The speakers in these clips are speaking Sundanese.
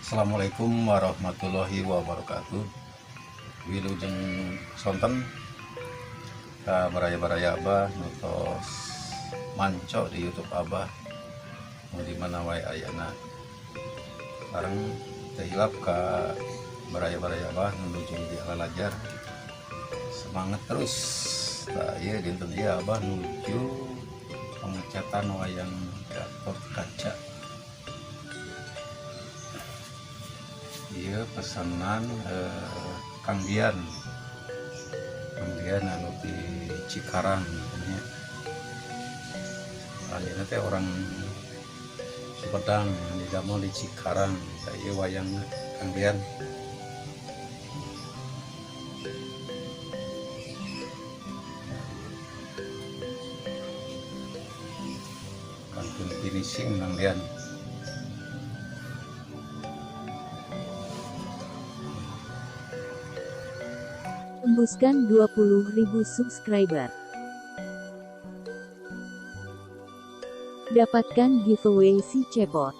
Assalamualaikum warahmatullahi wabarakatuh. Wilujeng sonten ka baraya-baraya Abah nu tos manco di YouTube Abah, nu di mana wae ayana. Sareng teu hilap ka baraya-baraya Abah nu nuju di lalajar, semangat terus. Tah, ieu dinten ieu Abah nuju pengecatan wayang Gatot Kaca. Ieu pesanan Kang Dian, Kang Dian anu di Cikarang nya. Ayeuna teh orang Sumedang, didamel di Cikarang. Tah, ieu wayangna Kang Dian. Kantun finishing Kang Dian. Tembuskan 20.000 subscriber. Dapatkan giveaway si cepot.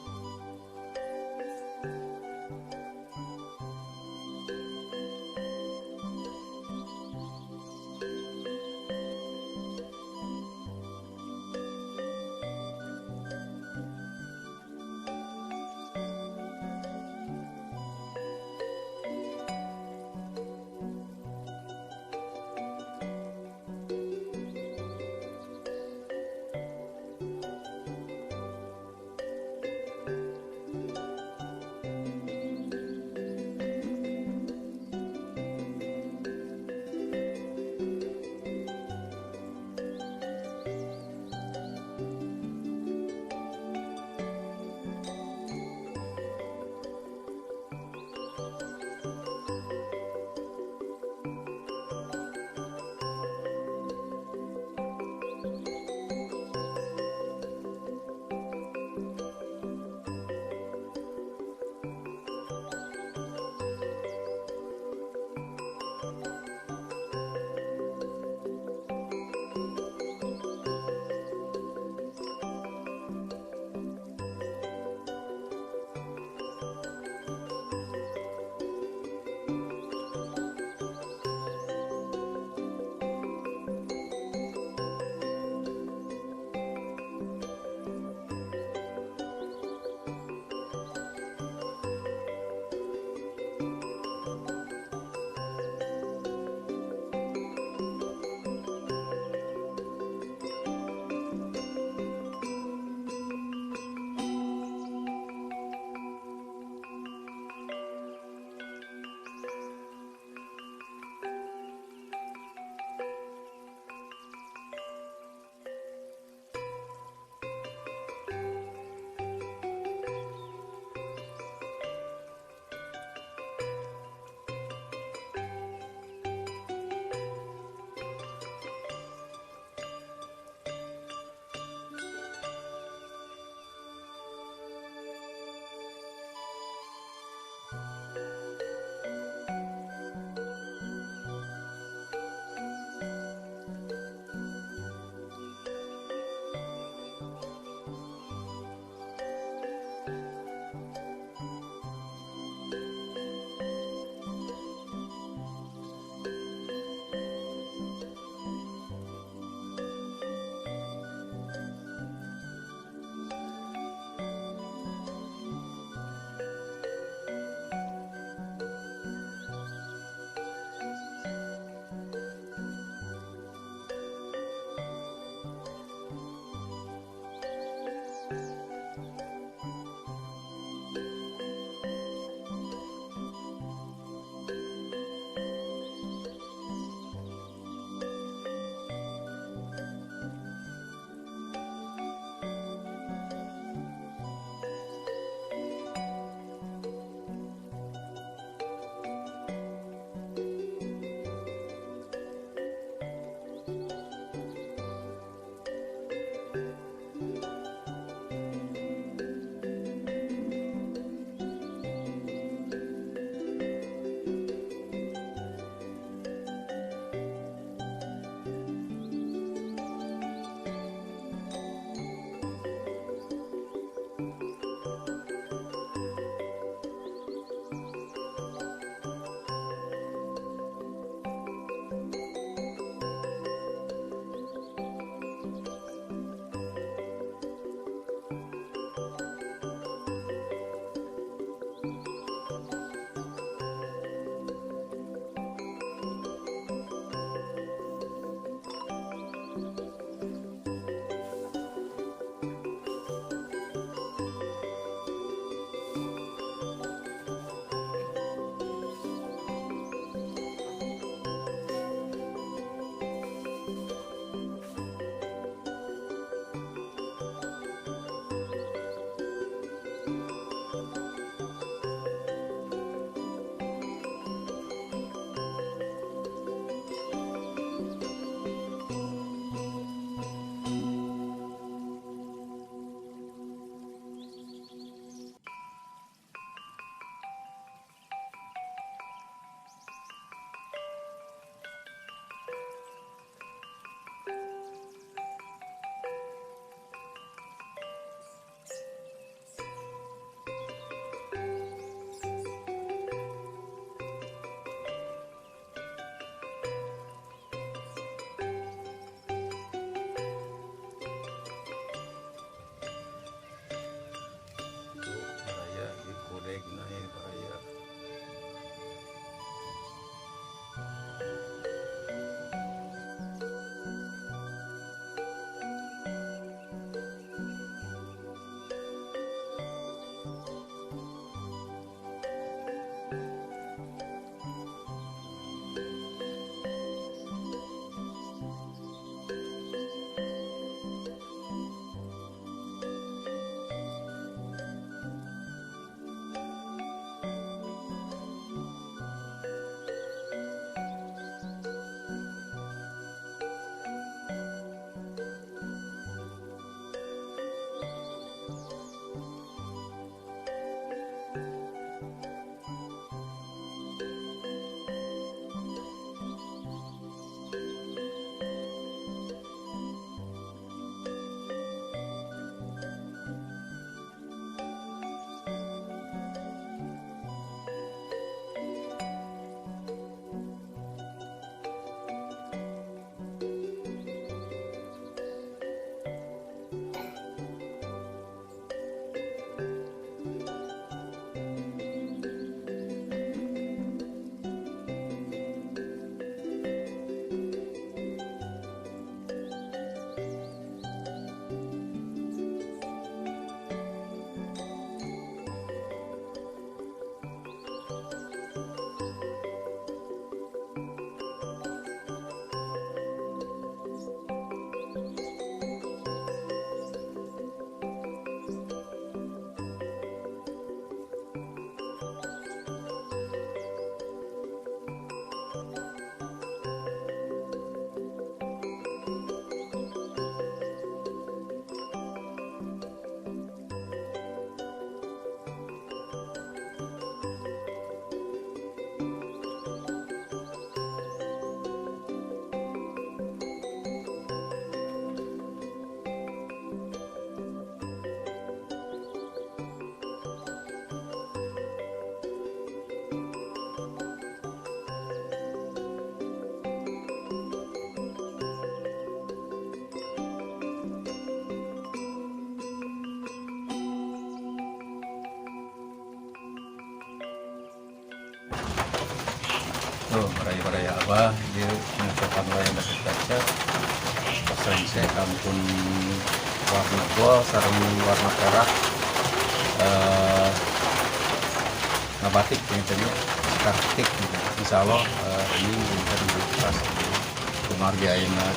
Tuh, baraya-baraya Abah dia mengucapkan wayang Gatot Kaca rengse kantun warna gold sareng warna perak, ngabatik gitu kartik gitu. Insya Allah ini kita pas kumargi ayeuna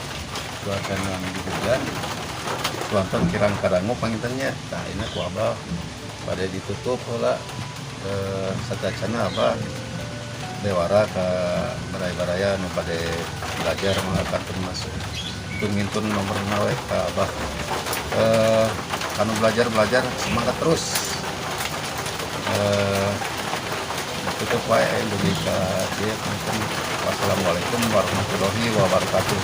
cuaca lagi hujan, tuanton kirang kadangu panginten nya. Nah, ini ku Abah pada ditutup heula, sateuacanna Abah dewara ke baraya-baraya nu bade belajar mengatakan masuk ngintun nomor we ke Abah. Kanu belajar belajar semangat terus. Tutup wae dugi ka dieu panginten. Wassalamualaikum warahmatullahi wabarakatuh.